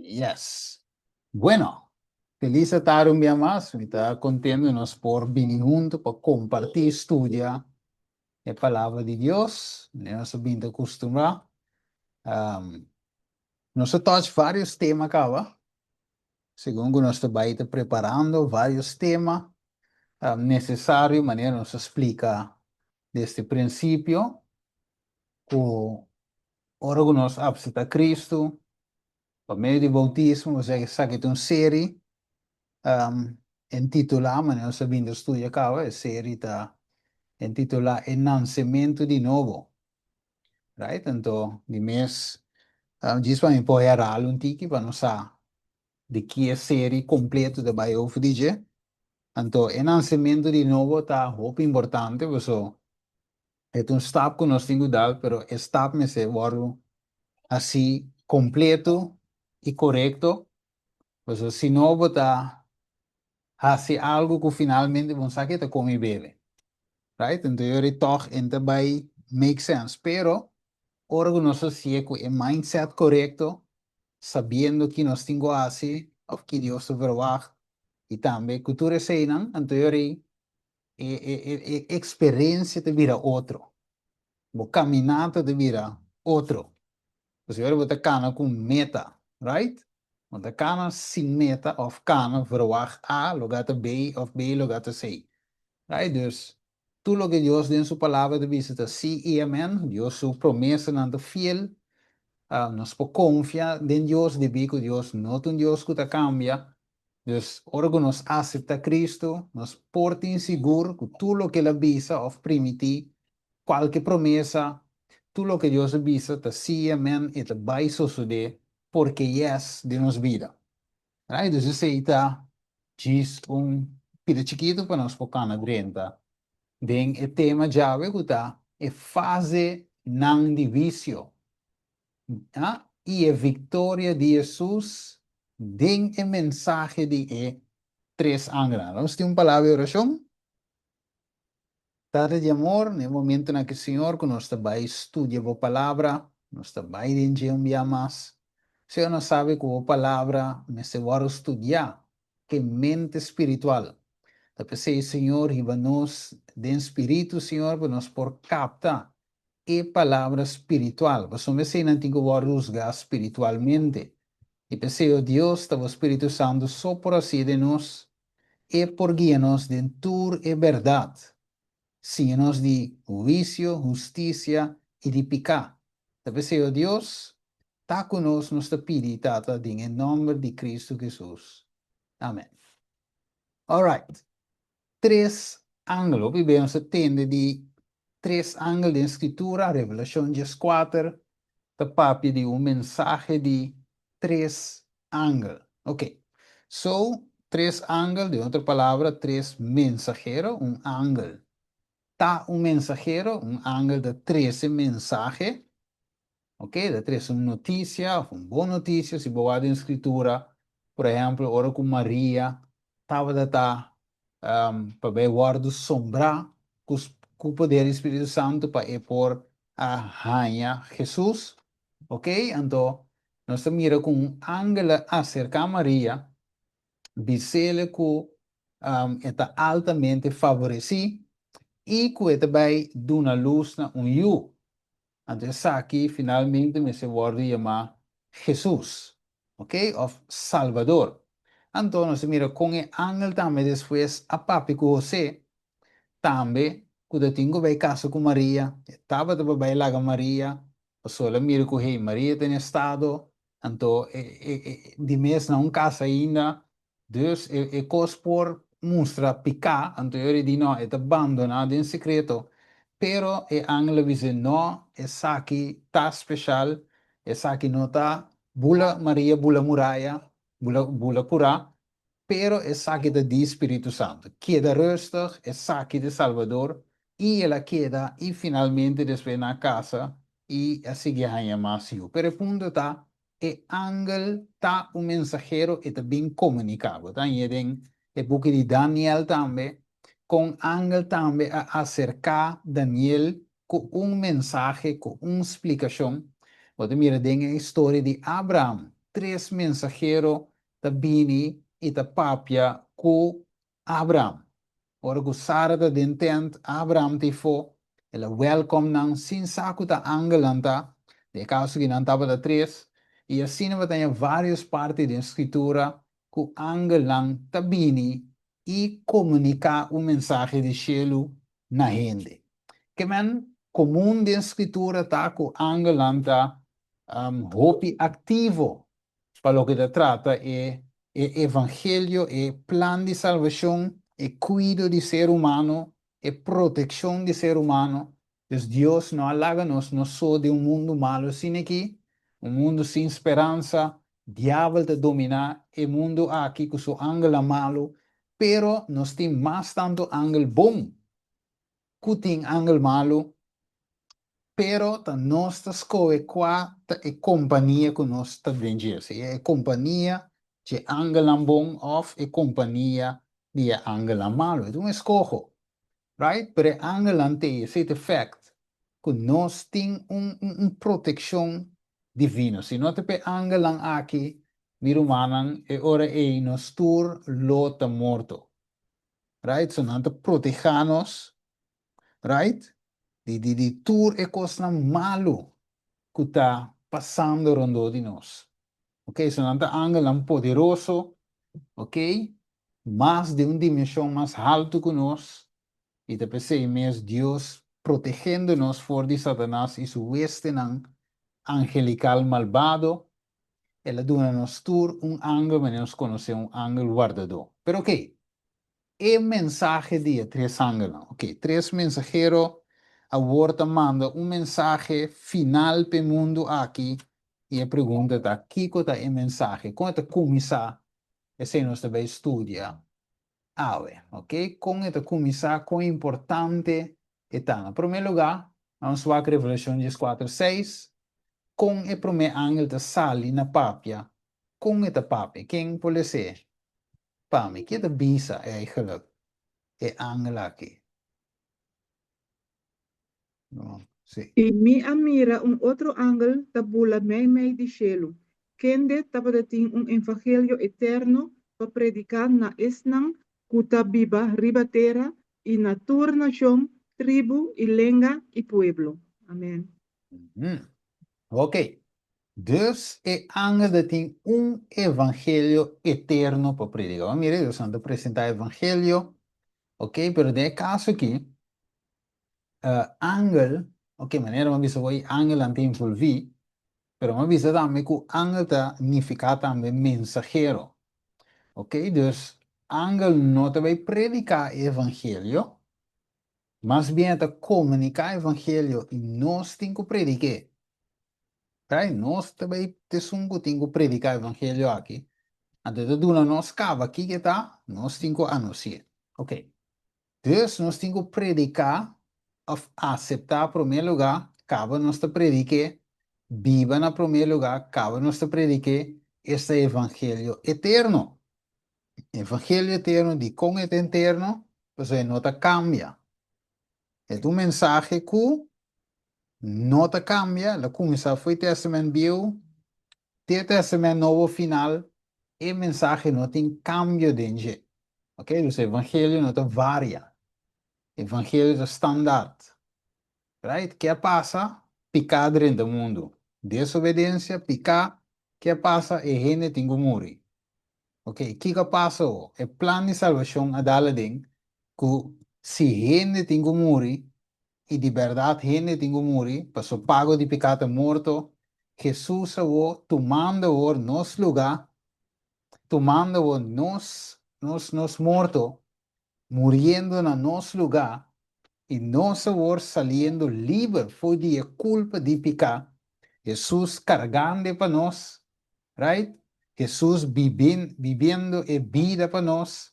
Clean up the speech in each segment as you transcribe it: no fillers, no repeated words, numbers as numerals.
Yes. Bueno, felis tardi un dia mas. Mi ta kontentu nos por bini huntu pa kompartí, studia e palabra di Dios. Nos a bin ta kustumbrá. Nos a touch vários tema kaba. Segun ku nos ta bai ta preparando vários tema nesesario, manera nos a splika desde prinsipio, ku ora ku nos aseptá Kristu pa medio di boutismo, osea esaki ta un seri intitulá, manera nos a bin ta studia kaba, e seri ta intitulá E Nansementu di Nobo. Right? Anto, di mes, djis pa mi por herhal un tiki pa nos sa di ki e seri kompleto ta bai over di dje. Anto, e nansementu di nobo ta hopi importante, paso e ta un stap ku nos tin ku dal, pero e stap mester wòrdu hasi kompleto i korekto, paso si no bo ta hasi algu ku finalmente bo no sa ke ta kome i bebe. Right? Anto yori tòg e no ta bai make sense. Pero ora ku nos hasié ku e mindset korekto, sabiendo ki nos tin ku hasi òf ki Dios ta verwagt i tambe ku tur eseinan, anto yori e eksperensia ta bira otro. Bo kaminata ta bira otro. Pasobra ora bo ta kana ku un meta, right? Bo ta kana sin meta òf kana verwagt A loga ta B òf B loga ta C. Right? Dus, tur loke Dios den su Palabra ta bisa ta sí i amèn. Dios su promesanan ta fiel. Nos por konfia den Dios debí ku Dios no ta un Dios ku ta kambia. Dus, ora ku nos aseptá Kristu, nos por tin sigur ku tur loke el a bisa òf primití, kualke promesa, tur loke Dios a bisa ta sí i amèn, e ta bai sosodé porke yes den nos bida. Right? Dus esei ta djis un pida chikitu pa nos por kana drenta den e tema djawe ku ta e fasenan di wisio. I e viktoria di Hesus den e mensahe di e tres angelnan. Nos tin un palabra di orashon. Tata di amor, na e momentonan aki, Señor, ku nos ta bai studia Bo Palabra, nos ta bai den dje un bia mas. Señor, nos sabi ku Bo Palabra mester wòrdu studiá ku e mente spiritual. Ta p'esei, Señor, hiba nos den spiritu, Señor, pa nos por kapta e palabra spiritual, pasobra eseinan tin ku wòrdu husgá spiritualmente. I p'esei, o Dios, ta bo Spiritu Santu so por hasié den nos, e por guia nos den tur e bèrdat, siña nos di huisio, hustisia i di piká. Ta p'esei, o Dios, ta ku nos, nos ta pidi, Tata, den e nòmber di Kristu Hesus. Amèn. Alright. Tres angel. Hopi bes nos ta tende di tres angel den Skritura. Revelashon 14 ta papia di un mensahe di tres angel. Ok. So, tres angel, den otro palabra, tres mensahero. Un angel ta un mensahero, un angel ta trese mensahe. Ok, ta trese un notisia òf un bon notisia, si bo wak den Skritura, por ehèmpel, ora ku Maria tabata ta pa bai wòrdu sombrá ku ku poder di Spiritu Santu pa e por a haña Hesus, ok, anto nos ta mira ku un angel a aserká Maria, bis'el ku e ta altamente favoresí i ku e ta bai duna lus na un yu. Anto esaki finalmente mester wòrdu yamá Hesus, ok, òf Salbador. Anto nos a mira kon e angel tambe despues a papia ku Hosé, tambe ku ta tin ku bai kasa ku Maria, e tabata pa bai laga Maria, pasobra el a mira ku hey, Maria ta den estado, anto e di mes na un kasa ainda, Dus e kos por mustra piká, anto e ora di no, e ta bandoná den sekreto. Pero e angel a bis'é, No, esaki ta speshal, esaki no ta bula Maria bula muraya, bula bula kurá, pero esaki ta di Spiritu Santu. Keda rustig, esaki ta e Salbador. I el a keda, i finalmente despues nan a kasa i a sigui haña mas yu. Pero e punto ta, E angel ta un mensahero, e ta bin komuniká. Bo ta hañ'é den e buki di Daniel tambe, kon angel tambe a aserká Daniel ku un mensahe, ku un splikashon. Bo ta mira den e historia di Abraham, tres mensahero ta bini i ta papia ku Abraham. Ora ku Sara ta den tent, Abraham ta ifó, el a wèlkòm nan sin sa ku ta angelnan ta, den e kaso aki nan tabata tres, i asina bo ta haña vários parti den Skritura ku angelnan ta bini i komuniká un mensahe di shelu na hende. Ke men komun den Skritura ta ku angelnan ta hopi aktivo pa loke ta trata e e evangelio, e plan di salbashon, e kuido di ser humano, e protekshon di ser humano. Dus Dios no a laga nos nos so den un mundu malu asina aki, un mundu sin speransa. Diabel ta dominá e mundu aki ku su angelnan malu, pero nos tin mas tantu angel bon ku tin angel malu. Pero ta nos ta skohe kua ta e kompania ku nos ta den dje, sea e kompania dje angelnan bon òf e kompania di e angelnan malu. E ta un eskoho, right? Pero e angelnan t'ei, esei ta e fèkt ku nos tin un un protekshon divino. Si no ta p'e angelnan aki, mi rumannan, e ora ei nos tur lo ta morto, right? So nan ta protehá nos, right? Di di di tur e kosnan malu ku ta pasando rondó di nos. Ok, so nan ta angelnan poderoso, ok, mas den un dimenshon mas haltu ku nos, i ta p'esei mes Dios protegendo nos for di Satanas i su huestenan angelikal malbado, el a duna nos tur un angel manera nos konosé un angel wardadó. Pero ok, E mensahe di e tres angelnan. Ok, tres mensahero awor ta manda un mensahe final p'e mundu aki i e pregunta ta, kiko ta e mensahe? Kon e ta kuminsá? Esei nos ta bai studia awe. Ok, kon e ta kuminsá, kon importante e ta. Na promé lugá, nos wak Revelashon dieskuater seis, kon e promé angel ta sali na papia, kon e ta papia, ken por les'é? Pa mi, ke ta bisa eigenlijk e angel aki? No, sí. I mi a mira un otro angel ta bula meimei di shelu, kende tabata tin un evangelio eterno pa prediká na esnan ku ta biba riba tera i na tur nashon, tribu i lenga i pueblo. Amen. Ok. Dus e angel ta tin un evangelio eterno pa predica. Bo mira, Dios nan ta presenta evangelio, ok, pero den e caso aki, angel, ok, manera mi a bisa bo, e angelnan ta envolvi, pero mi a bisa tambe cu angel ta nifica tambe mensahero, ok, dus angel no ta bay predica e evangelio, mas bien e ta comunica evangelio y nos tin cu predik'é. Right? Nos ta bay t'esun cu tin cu predica evangelio aki. Anto e ta duna nos caba kiko e ta, nos tin cu anunci'é. Ok. Dus nos tin cu predica of acepta prome lugar, caba nos ta predik'é, biba na prome lugar, caba nos ta predik'é, esta evangelio eterno. Evangelio eterno, dikon e ta eterno? Pasobra e no ta kambia. E ta un mensahe ku no ta kambia, el a kuminsá for e Tèstamènt Bieu te e Tèstamènt Nobo final, e mensahe no tin kambio den dje. Ok, dus evangelio no ta varia. Evangelio ta standaard. Right? Ke a pasa? Piká drenta mundu. Desobedensia, piká, ke a pasa? E hende tin ku muri. Ok, kiko a pasa ho? E plan di salbashon a dal aden ku si hende tin ku muri, i di bèrdat hende tin ku muri, paso pago di piká ta morto, Hesus awor tumando awor nos lugá, tumando awor nos nos nos morto, muriendo na nos lugá, i nos awor saliendo liber for di e kulpa di piká, Hesus kargando e pa nos, right? Hesus bibin bibiendo e bida pa nos,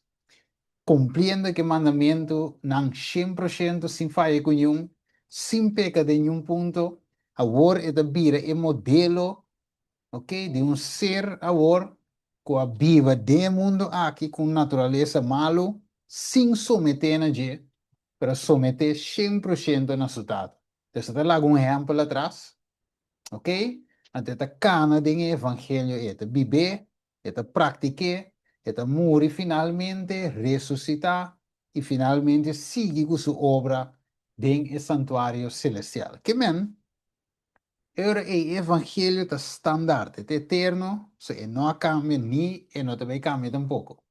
kumpliendo ku e mandamentunan shen por shento sin faya ku niun, sin peka den niun punto, awor e ta bira e modelo, ok, di un ser awor ku a biba den e mundu aki ku un naturalesa malu sin someté na dje, pero a someté shen por shento na su Tata. Entonces e ta laga un ehèmpel atras, ok? Anto e ta kana den e evangelio ei, e ta bib'é, e ta praktik'é, e ta muri finalmente, resusitá i finalmente sigui ku su obra den e santuario selestial. Ke men? E ora ei e evangelio ta standaard, e ta eterno, so e no a kambia ni e no ta bai kambia tampoko.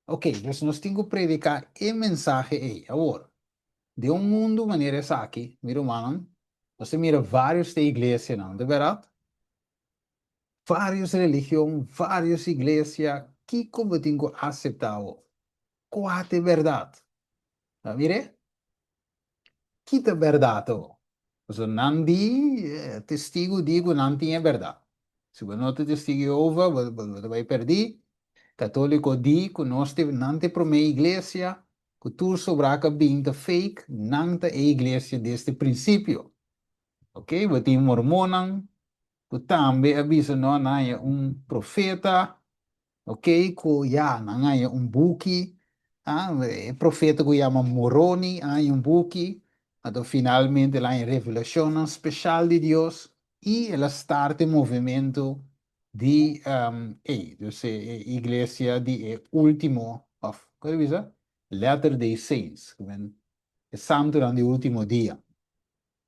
Ok, dus nos tin ku prediká e mensahe ei. Awor, den un mundu manera esaki, mi rumannan, nos ta mira vários te iglesianan, ta bèrdat? Vários religion, vários iglesia, kiko bo tin ku aseptá awor? Kua ta e bèrdat? Ta mir'é? Ki ta bèrdat awor? Pasobra nan di, testigu di ku nan tin e bèrdat. Si bo no ta testigu Jehovah, bo bo ta bai pèrdí. Katóliko di ku nos ta nan ta e promé iglesia, ku tur sobrá ku a bin ta fake, nan ta e iglesia desde prinsipio. Ok, bo tin mormonnan ku tambe a bisa no nan haña un profeta, ok, ku ya nan haña un buki, ah, e profeta ku yama Moroni a haña un buki, anto finalmente el a haña revelashonnan speshal di Dios i el a start e movementu di ey, dus e iglesia di e ultimo òf kon ta bisa? Latter Day Saints, e santunan di ultimo dia.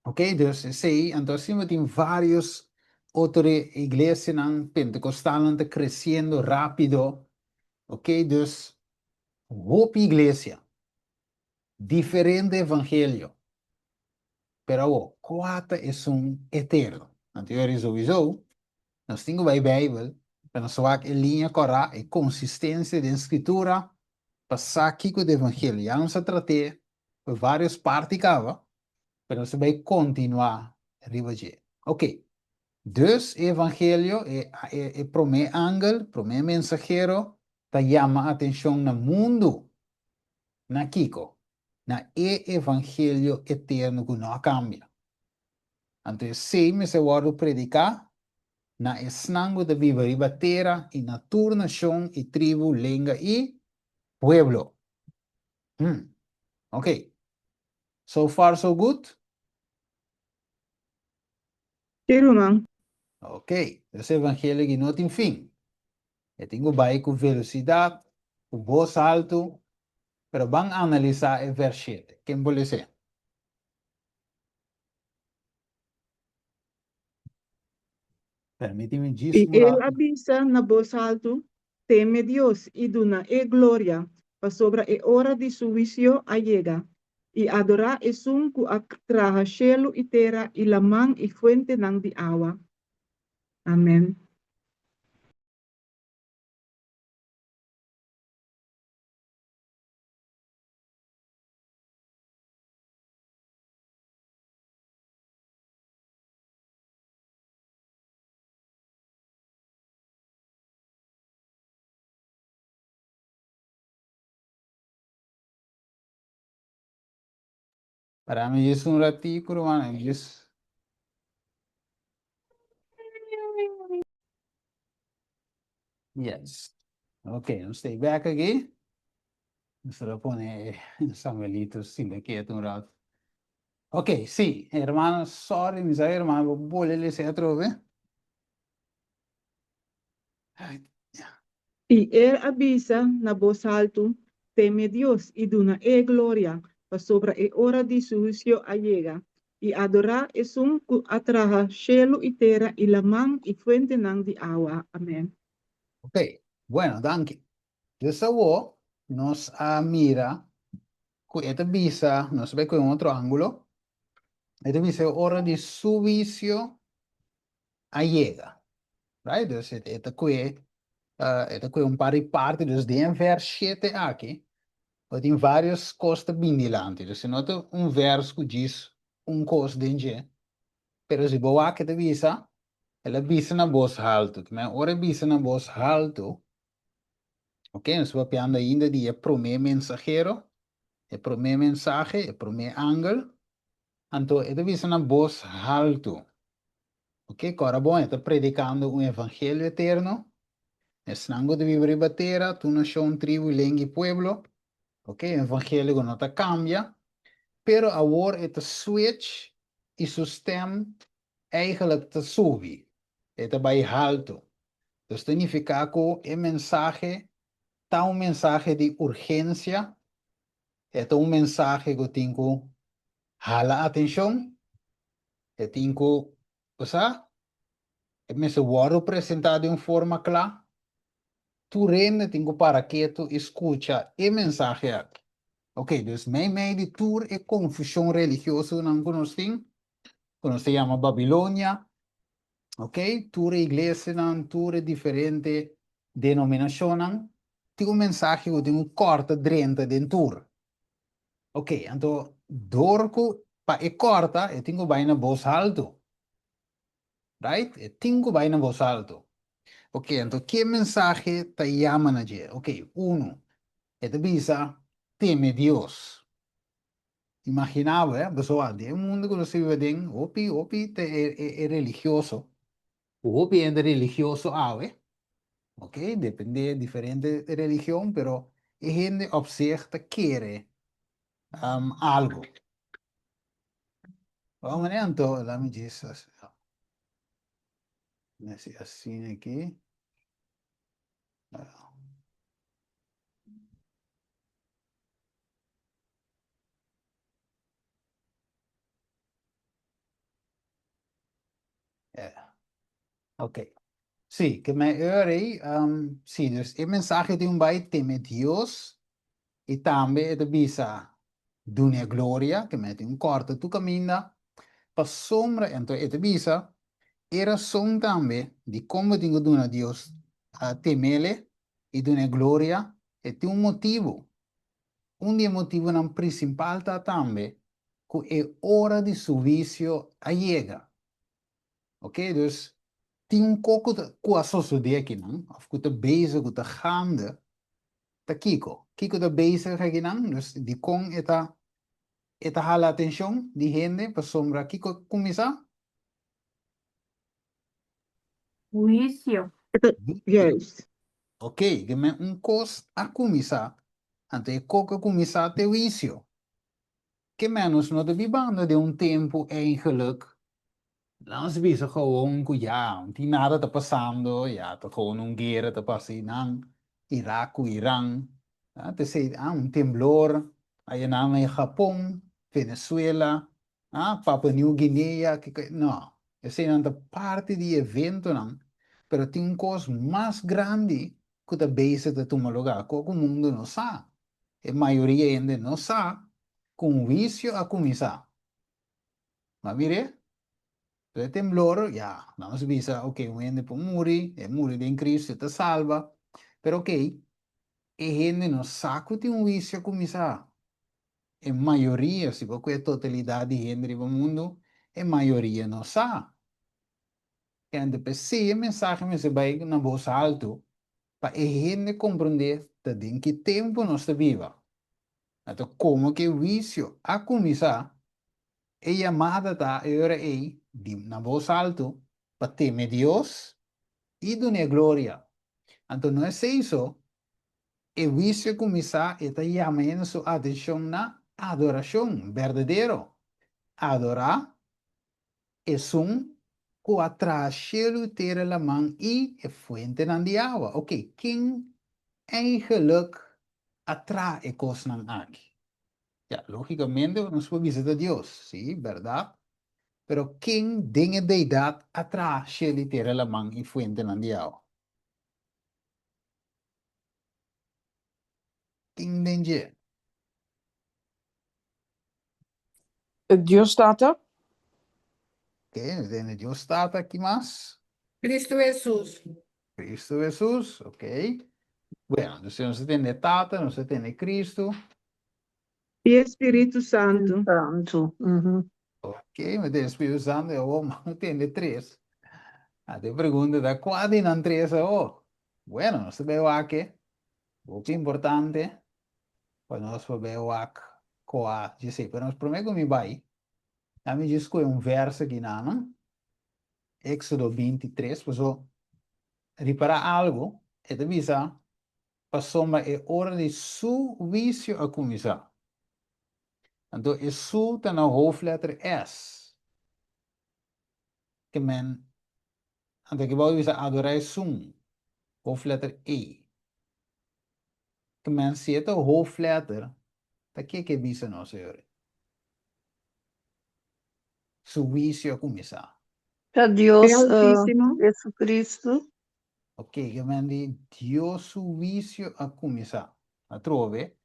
Ok, dus esei, anto asina bo tin varios otro iglesianan pentecostalnan ta creciendo rapido, ok, dus hopi iglesia, diferente evangelio, pero awor, cua ta esun eterno? Anto yo a souiso, nos tin cu bay Bijbel pa nos wak e liña cora, e consistencia den Scritura, pa sa kico ta evangelio. Ya nos a trat'e pa varios parti caba, pero nos ta bai kontinuá riba dje. Ok, dus e evangelio, e e promé angel, promé mensahero, ta yama atenshon na mundu. Na kiko? Na e evangelio eterno ku no a kambia. Anto esei mester wòrdu prediká na esnan ku ta biba riba tera i na tur nashon i tribu, lenga i pueblo. Hmm. Ok. So far so good? Sí, ruman. Ok. Dus e evangelio aki no tin fin. E tin ku bai ku velosidat, ku bos haltu, pero ban analisá e vers shete. Ken por les'é? Permiti mi djis I un el a ratu. bisa na bos haltu, Teme Dios i duna E gloria, pasobra e ora di Su huisio a yega, i adorá Esun ku a traha shelu i tera i laman i fuentenan di awa. Amen. Para mi djis un ratico, ruman, djis. Yes. Ok, nos ta back aki. Nos ta pone Samuelito sinta ketu un rato. Ok, sí, hermano, sorry, mi sa hermano, bo bole lesa atrobe. I el a bisa na bos haltu, Teme Dios i duna E gloria, pasobra e ora di Su huisio a yega, i adorá Esun ku a traha shelu i tera i laman i fuentenan di awa. Amen. Ok, bueno, danki. Dus awor nos a mira ku e ta bisa, nos ta bai ku un otro ángulo, e ta bisa e ora di su huisio a yega. Right? Dus e ta kue, e ta kue un par di parti, dus den e vers shete aki, bo tin varios kos ta bin dilanti. Dus e no ta un vers ku djis un kos den dje, pero si bo wak e ta bisa, el a bisa na bos haltu. Ora e bisa na bos haltu, Ok, nos ta papiando ainda di e promé mensahero, e promé mensahe, e promé angel. Anto e ta bisa na bos haltu. Ok, kòrda bon, e ta predikando un evangelio eterno. Esnan ku ta biba riba tera, tur nashon, tribu, lenga i pueblo. Ok, un evangelio ku no ta kambia. Pero awor e ta switch i su stèm eigenlijk ta subi. E ta bai haltu. Dus ta nifiká ku e mensahe ta un mensahe di urgensia, e ta un mensahe ku tin ku hala atenshon, e tin ku, bo sa, e mester wòrdu presentá den un forma kla. Tur hende tin ku para ketu i skucha e mensahe aki. Oké, dus meimei di tur e konfushon religiosonan ku nos tin, ku nos ta yama Babilonia, oké, tur e iglesianan, tur e diferente denominashonnan, tin un mensahe ku tin ku kòrta drenta den tur. Oké, anto dor ku pa e kòrta e tin ku bai na bos haltu. Right? E tin ku bai na bos haltu. Oké, anto ke mensahe ta yama na dje? Oké, unu, e ta bisa, Teme Dios. Imaginá bo, eh, pasobra den e mundu ku nos ta biba den, hopi, hopi ta e, e, e religioso, ku hopi hende religioso awe, oké, dependé diferente religion, pero e hende op zich ta kere algu. Wou manera anto, laat me djis hasi asina aki. Ok. Sí, ke men eur ei, sí, dus e mensahe tin un bai teme Dios i tambe e ta bisa dun'e gloria, ke men tin un kòrta tur kaminda, pasobra anto e ta bisa e rason tambe di kon bo tin ku duna Dios temele i dun'e gloria, e tin un motibu. Un di e motibunan prinsipal ta tambe ku e ora di su huisio a yega. Oké, dus tin un kos ku ta ku a sosodé akinan òf ku ta bezig, ku ta gaande, ta kiko? Kiko ta bezig akinan? Dus dikon e ta e ta hala atenshon di hende? Pasobra kiko a kuminsá? Huisio. Juist. Oké, ke men un kos a kuminsá, anto e kos ku a kuminsá ta e huisio. Ke ménos no ta bibando den un tempu eigenlijk, nos bisa gewoon ku ya, no tin nada ta pasando, ya ta gewoon un guera ta pasa einan, Irak ku Iran, p'esei un temblor ayanan na Japon, Venezuela, Papua New Guinea, no, eseinan ta parti di eventonan, pero tin un kos mas grandi ku ta bezig ta tuma lugá, ku mundu no sa. E mayoria hende no sa ku un huisio a kuminsá. Ma mir'é, tur e temblor, ya, nos bisa, ok, un hende por muri, e muri den Cristo, e ta salba, pero ok, e hende no sa ku tin un huisio a kuminsá. E mayoria, si bo ku e totalidat di hende riba mundu, e mayoria no sa. Kende p'esei e mensahe mester bai na bos haltu pa e hende komprondé ta den ki tempu nos ta biba. Anto komo ku e huisio a kuminsá, e yamada ta e ora ei di na bos haltu pa teme Dios i dun'é gloria. Anto no esei so, e huisio a kuminsá e ta yama hende su atenshon na adorashon berdadero, adorá Esun ku a traha shelu, tera, laman i e fuentenan di awa. Oké, ken eigenlik a traha e kosnan aki? Ya, lógikamente nos por bisa ta Dios, sí, bèrdat. Pero ken den e deidat a traha shelu i tera, laman i fuentenan di awa? Ken den dje? Dios Tata. Ok, nos tene Dios Tata, ki mas? Cristo Hesus. Cristo Hesus, ok. Bueno, dus nos a tene Tata, nos a tene Cristo. I e Spiritu Santu. Santu. Mhm. Ok, mi tene Spiritu Santu i awor mi tene tres. Anto e pregunta ta, kua di nan tres awor? Bueno, nos ta bai wak e. Hopi importante pa nos por bai wak kua djesei. Pero nos prome ku mi bai, na mi djis kohe un verso aki nan, Éxodo 23, paso ripará algu, e ta bisa, pasobra e ora di su huisio a kuminsá. Anto e su ta na hoofdletter S. Ke men. Anto aki bou bisa adorá esun, hoofdletter E. Ke men si e ta hoofdletter, ta ke ke bisa nos e ora? Su huisio a kuminsá. Ta Dios, E Altísimo. Jesucristo. Ok, ke men di Dios su huisio a kuminsá. Atrobe,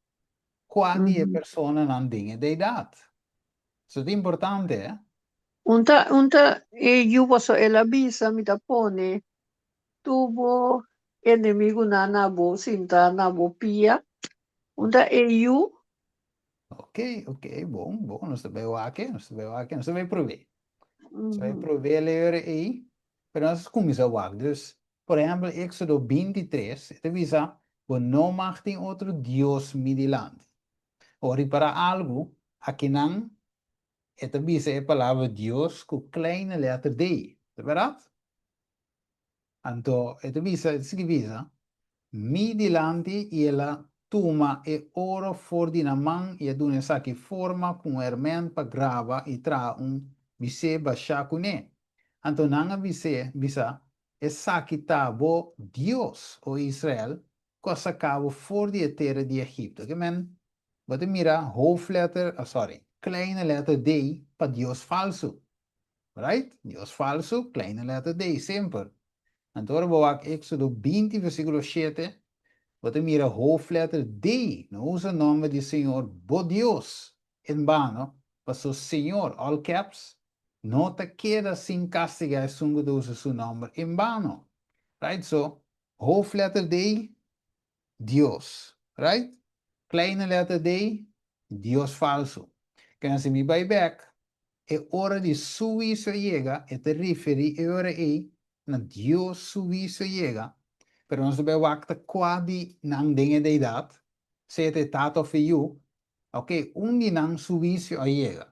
kua di e personanan den e deidat? Eso ta importante, eh? Un ta, un ta e yu paso el a bisa mi ta pone tur bo enemigunan na bo sinta na bo pia. Un ta e yu. Ok, ok, bon, bon, nos ta bai wak, nos ta bai wak, nos ta bai prob'é. Nos ta bai prob'é leer ei, pero nos kuminsá wak. Dus, por ehèmpel, Éksodo 23, e ta bisa, Bo no mag tin otro dios mi dilanti. Bo ripará algu, akinan e ta bisa e palabra Dios ku kleine lèter D. Ta bèrdat? Anto e ta bisa, e ta sigui bisa, Mi dilanti i el a tuma e oro for di nan man i a duna esaki forma ku un hèrmènt pa graba i traha un bisé bashá kuné. Anto nan a bis'é, bisa, Esaki ta bo Dios, o Israel, ku a saka bo for di e tera di Egipto. Ke men, bo ta mira hoofdletter, oh sorry, kleine letter D pa dios falsu. Right? Dios falsu, kleine letter D, semper. Anto ora bo wak Éxodo 20 versíkulo 7, bo ta mira hoofdletter D, no usa nòmber di Señor bo Dios en bano, paso Señor, all caps, no ta keda sin kastigá esun ku ta usa su nòmber en bano. Right? So, hoofdletter D, Dios. Right? Kleine letter D, Dios falsu. Kende si mi bai bek, e ora di su huisio a yega, e ta referí e ora ei na Dios su huisio a yega, pero nos ta bai wak ta kua di nan den e deidat, sea ta e tata òf e yu, oke, un di nan su huisio a yega.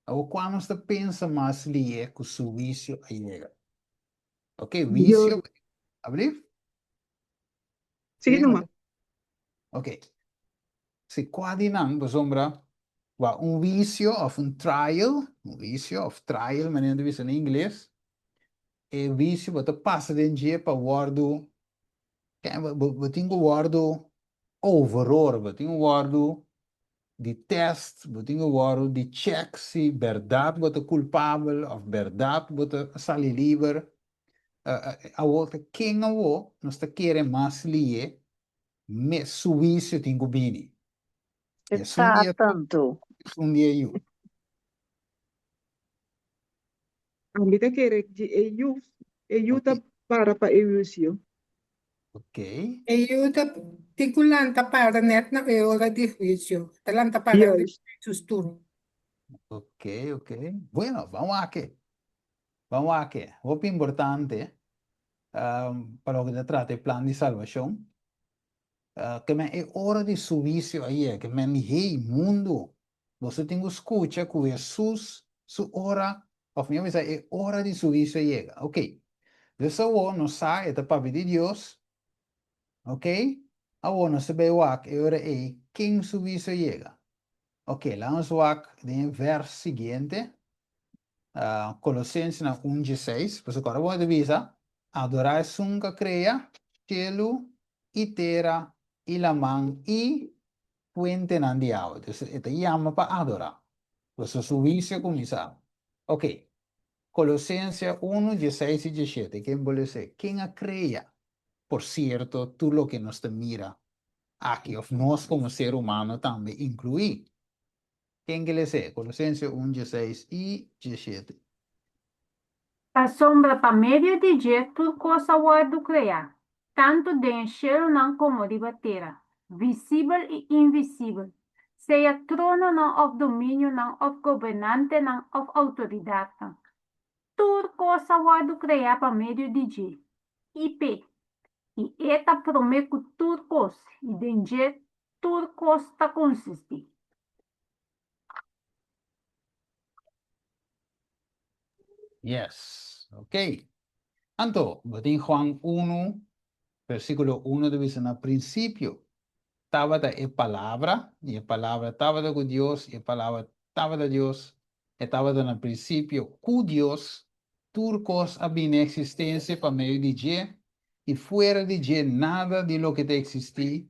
Awor kua nos ta pensa mas lihe ku su huisio a yega? Oke, huisio, ablief? Sigui numa. Ok. Si kua di nan, pasobra, wa un huisio of un trial, un huisio of trial, manera nan ta bisa na ingles, e huisio bo ta pasa den dje pa wòrdu, bo tin ku wòrdu overhoor, bo tin ku wòrdu di test, bo tin ku wòrdu di check si bèrdat bo ta kulpabel of bèrdat bo ta sali liber. Awor ta ken awor nos ta kere mas lihe mes su huisio tin ku bini? E Esun dia tata anto. Esun dia yu. Ami ta kere di e yu, e yu ta para pa e huisio. Ok. E yu ta tin ku lanta para nèt na e ora di huisio. Ta lanta para riba Juist. su stul. Ok, ok. Bueno, ban wak. Ban wak. Hopi importante pa loke ta trata e plan di salbashon. Ke men e ora di su huisio a yega, ke men di, Hey, mundu, boso tin ku skucha ku Hesus su ora, òf mihó bisa e ora di su huisio a yega. Ok. Dus awor nos sa e ta papia di Dios. Ok. Awor nos ta bai wak e ora ei ken su huisio a yega. Ok, laga nos wak den e vers siguiente, Kolosensenan un dieseis, pasobra ku ora bo ta bisa, Adorá esun ku a krea shelu i tera i laman i fuentenan di awa. Entonces e ta yama pa adorá. Pasobra su huisio a kuminsá. Ok, Kolosense unu dieseis i dieshete, ken bo lesa? Ken a krea, por sierto, tur loke nos ta mira aki, òf nos komo ser humano tambe inkluí? Ken ke les'é? Kolosense un dieseis i dieshete. Pasobra pa medio di dje tur kos a wòrdu kreá, tantu den e shelunan komo riba tera, visibel i invisibel, sea trononan òf dominionan òf gobernantenan òf outoridatnan. Tur kos a wòrdu kreá pa medio di dje i p'e, i e ta promé ku tur kos, i den dje tur kos ta konsistí. Yes, ok. Anto, bo tin Juan unu, versíkulo unu ta bisa, Na prinsipio tabata e Palabra, i e Palabra tabata ku Dios, i e Palabra tabata Dios, e tabata na prinsipio ku Dios. Tur kos a bini eksistensia pa medio di dje, i fuera di dje nada di loke ta eksistí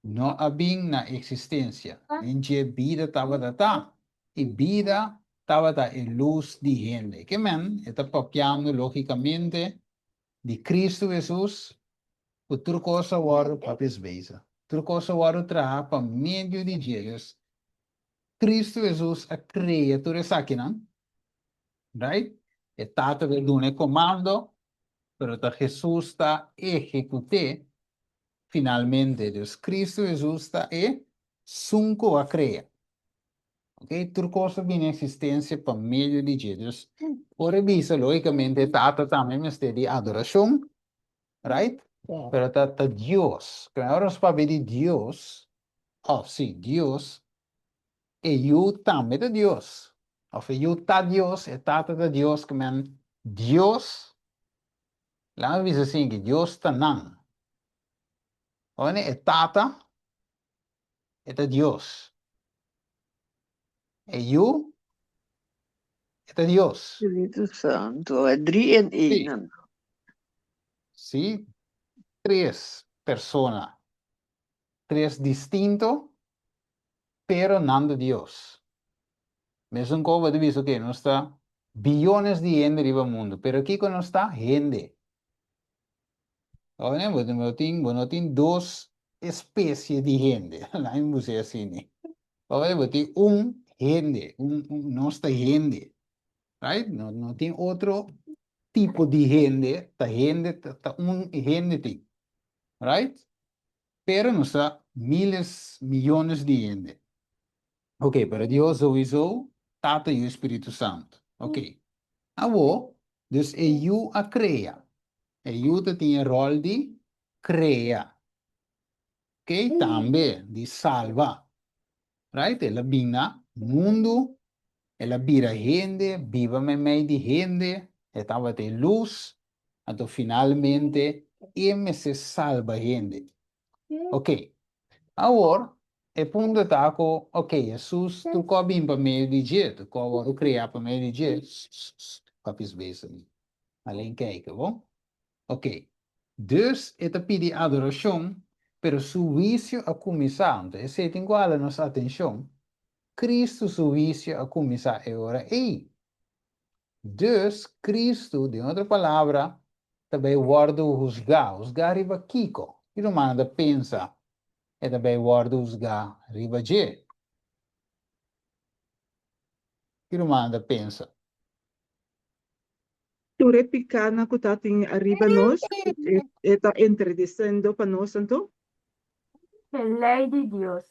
no a bin na eksistensia. Den dje bida tabata ta, i bida tabata e lus di hende. Ke men, e ta papiando lógikamente di Kristu Hesus, ku tur kos a wòrdu papia es bezig. Tur kos a wòrdu traha pa medio di dje. Dus, Kristu Hesus a krea tur esakinan, right? E Tata ta duna e komando, pero ta Hesus ta ehekut'é finalmente. Dus Kristu Hesus ta e sun ku a krea. Ok, tur kos a bini eksistensia pa medio di dje. Dus, ora e bisa, lógikamente e Tata tambe mester di adorashon, right? Pero ta ta Dios. Ora nos papia di Dios, òf sí, Dios, E Yu tambe ta Dios. Of e Yu ta Dios, e Tata ta Dios, ke men Dios, laga mi bisa asin ki Dios ta nan. Oye, e Tata, e ta Dios. E Yu, e ta Dios. Spiritu Santo, e drie in Sí. één. Sí, tres persona. Tres distinto, pero nan ta Dios. Mesun koba ta bisa oke, nos ta biyones di hende riba mundu, pero kiko nos ta? Hende. Oye, bo no tin, bo no tin dos espesie di hende, laat mi bus'é asina. Oye, bo tin un hende, un, un, nos ta hende, right? No, no tin otro tipo di hende, ta hende, ta, ta un hende tin, right? Pero nos ta miles, miyones di hende. Ok, pero Dios souiso, Tata, Yu i Spiritu Santu. Ok. Awo, dus e Yu a krea. E Yu ta tin e ròl di krea. Ok, tambe di salba. Right? El a bin na mundu, el a bira hende, biba meimei di hende, e tabata e lus, anto finalmente e mester salba hende. Ok, awor e punto ta ku, ok, Hesus tur ku a bin pa medio di dje, tur ku a wòrdu kreá pa medio di dje, papis bezig mi, alen kijken, bon? Ok, dus e ta pidi adorashon, pero su huisio a kuminsá, anto esei tin ku hala nos atenshon, Kristu su huisio a kuminsá e ora ei. Dus, Kristu, den otro palabra, ta bai wòrdu husgá. Husgá riba kiko? Ki rumannan ta pensa e ta bai wòrdu husgá riba dje? Ki rumannan ta pensa? Tur e pikánan ku ta tin ariba nos, e ta introdusendo pa nos anto? E lei di Dios.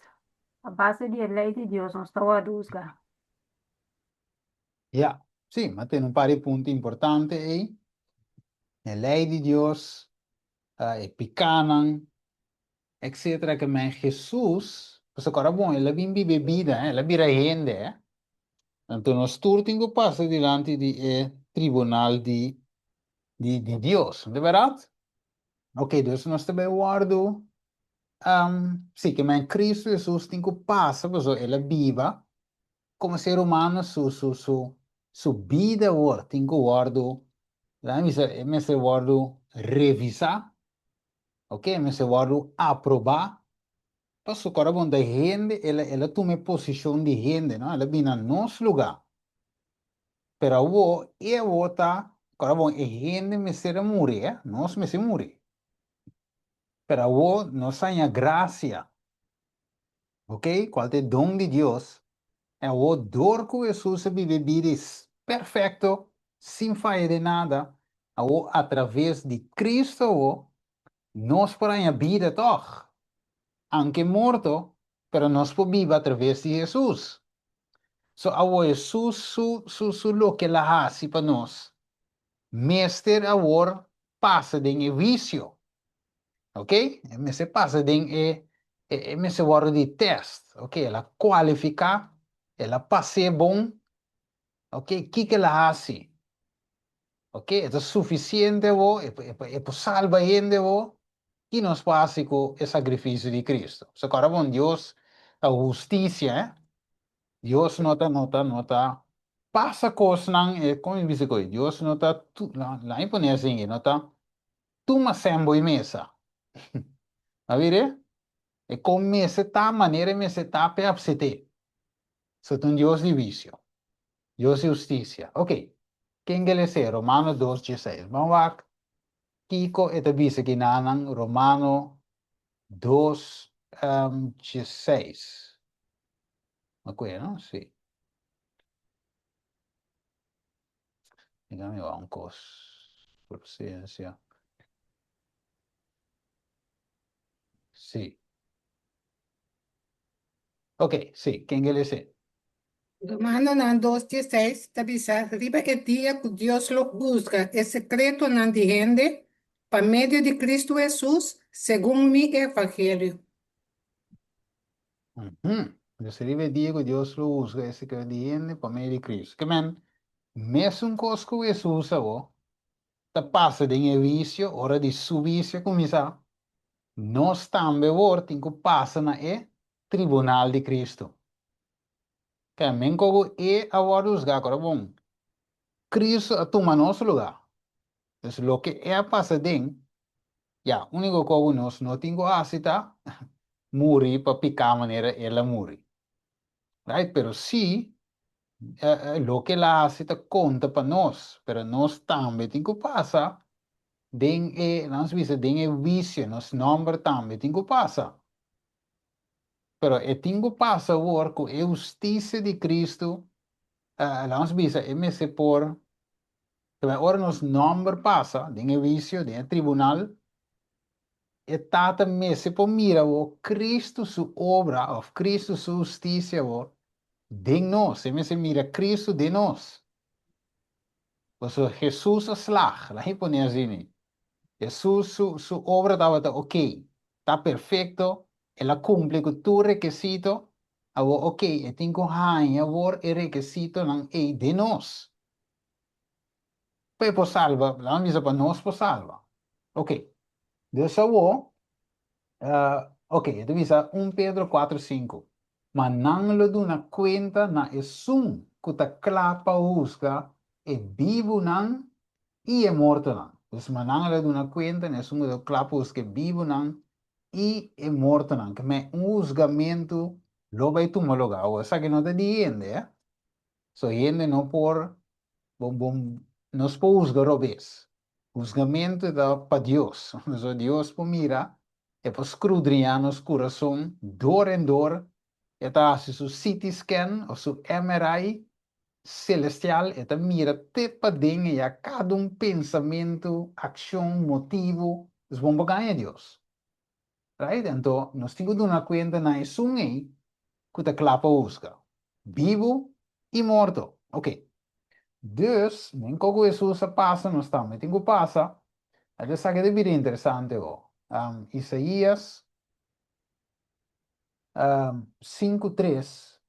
A base di e lei di Dios nos ta wòrdu husgá. Ya, sí, m'a tene un par di punto importante ei. E lei di Dios, e pikánan, etcétera ke men Hesus, pasobra ku ora bon el a bin biba e bida, el a bira hende, anto nos tur tin ku pasa dilanti di e tribunal di di di Dios, no ta bèrdat? Ok, dus nos ta bai wòrdu, sí, ke men Kristu Hesus tin ku pasa pasobra el a biba Como ser humano su su su su bida awor tin cu wordo, laat mi bisa, e mester wordo revisa, ok, e mester wordo aproba, pasobra ora bo ta hende, el a el a tuma e posicion di hende, no, el a bini na nos lugar, pero awor e awor ta, ora bo e hende mester a muri, eh, nos mester muri, pero awor nos haña gracia. Ok, cual ta e don di Dios? E awor dor cu Hesus a biba e bida perfecto, sin faya den nada, awor a traves di Cristo awor nos por haña bida tog, aunke morto, pero nos por biba a traves di Hesus. So awor Hesus su su su loke el a haci pa nos mester awor pasa den e huicio. Ok, e mester pasa den e, e mester wòrdu di tèst. Ok, el a kualifiká, el a pas'é bon. Ok, kiko el a hasi? Ok, e ta sufisiente awor? E por, e por, e por salba hende awor? Ki nos por hasi ku e sakrifisio di Kristu? So kòrda bon, Dios ta hustisia, eh. Dios no ta, no ta, no ta. pasa kosnan, e kon mi bisa koe, Dios no ta, laat mi pone asin, e no ta tuma sèn bo i mesa. A bira? E kon mester ta manera e mester ta p'e apsete. So ta un Dios di huisio. Dios di hustisia. Ok, ken ke les'é? Romano dos dieseis. Ban wak kiko e ta bisa kinanan Romano dos dieseis. Acuerdo, no? Sí. Dígame un cos. Paciencia. Sí. Ok, sí, ken ke lese? Romanonan dos dieseis ta bisa riba e dia ku Dios lo husga e sekretonan di hende pa medio di Kristu Hesus segun mi evangelio. Entonces riba e dia ku Dios lo husga e sekreto di hende pa medio di Kristu. Ke men, mesun kos ku Hesus awor ta pasa den e huisio, ora di su huisio kuminsá, nos tambe awor tin ku pasa na e tribunal di Kristu. Ke men kogo e a wòrdu husgá, kòrda bon, Kristu a tuma nos lugá. Dus loke e a pasa den, ya, úniko kogo nos no tin ku hasi ta muri pa piká manera el a muri. Right? Pero sí, loke el a hasi ta konta pa nos, pero nos tambe tin ku pasa den e, lanos bisa, den e huisio, nos nòmber tambe tin ku pasa. Pero e tin ku pasa awor ku e hustisia di Kristu, lanos bisa, e mester por, ora nos nòmber pasa den e huisio, den e tribunal, E Tata mester por mira awor Cristo su obra of Cristo su husticia awor den nos. E mester mira Cristo den nos. Pasobra Jesus a slag, laat mi pone asina. Jesus su, su obra tabata ok, ta perfecto, el a cumpli cu tur requisito, awor ok, e tin cu haña awor e requisitonan ey den nos. Pa e por salba, laat mi bisa pa nos por salba. Ok, dus awor, ok, e ta bisa un Pedro kuater sinku, Ma nan lo duna kuenta na esun ku ta kla pa husga e bibunan i e mortonan. Dus ma nan lo duna kuenta na esun ku ta kla pa husga e bibunan i e mortonan. Ke men un husgamentu lo bai tuma lugá. Awor esaki no ta di hende, eh. So hende no por Bon bon nos por husga robes. Husgamentu ta pa Dios. So Dios por mira, e por skrudriñá nos kurason dor en dor, e ta hasi su CT scan òf su MRI selestial, e ta mira te paden eya kada un pensamentu, akshon, motibu. Dus bon por gaña Dios. Right? Anto nos tin ku duna kuenta na esun ei ku ta kla pa husga, bibu i morto. Ok. Dus, men ko ku Hesus a pasa, nos tambe tin ku pasa. Anto esaki ta bira interesante ho. Isaías 5:3,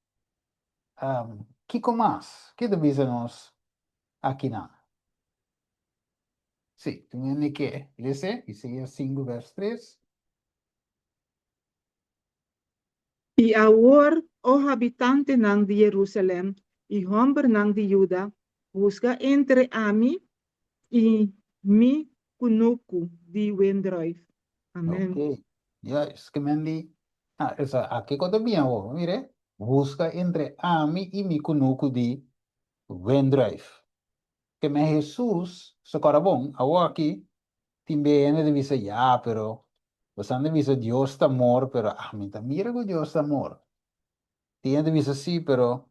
kiko mas? Ke ta bisa nos akinan? Sí, tin hende ke lese Isaías 5 vers 3. I awor, o habitantenan di Jerusalèm i hòmbernan di Juda, husga entre ami i mi kunuku di wendrùif. Amèn. Ok, juist, ke men di, ah, esa, aki ku ta bin awor, mire, husga entre ami i mi kunuku di wendrùif. Ke men Hesus su kòrda bon, awor aki tin be hende ta bisa, ya, pero bosan ta bisa Dios ta amor, pero ami ta mira ku Dios ta amor. Tin hende ta bisa, si, pero